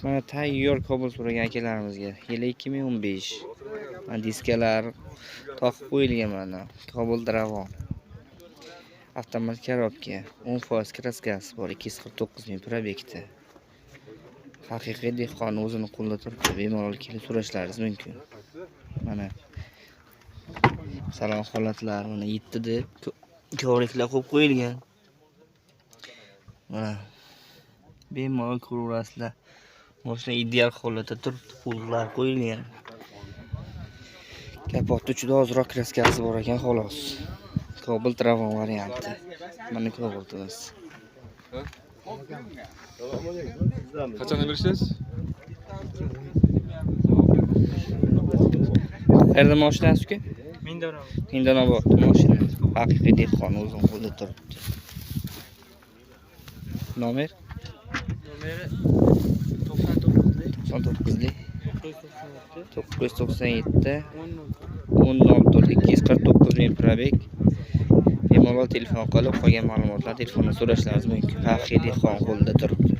Mana tayyor Cobalt so'ragan akalarimizga. Yili 2015. Mana diskalar toqib qo'yilgan mana. Cobalt Ravon. Avtomat коробка, 10% краска si bor, 249 ming пробег da. Haqiqiy dehqon o'zini qo'lida turibdi. Bemalol kelib so'rashlaringiz mumkin. Mana salon holatlari, mana 7 deb коврик lar qo'yib qo'yilgan. Mana bemalol ko'raverasizlar. Mashina ideal holatda turibdi, pullar qo'yilgan. Kapotni uchida ozroq краска si bor ekan, xolos. Cobalt Ravon varianti. Mana Cobaltimiz. Qachon berishsiz? Qayerda mashinasi, uka? Hindonobod mashina. Haqiqiy dehqon o'zini qo'lida turibdi. Nomer? Nomeri 99lik 99lik 997 997 10 10.04, 249 ming пробег. Bemalol telefon qilib, qolgan ma'lumotlar telefonda so'rashlaringiz mumkin. Haqiqiy dehqon qo'lida turibdi.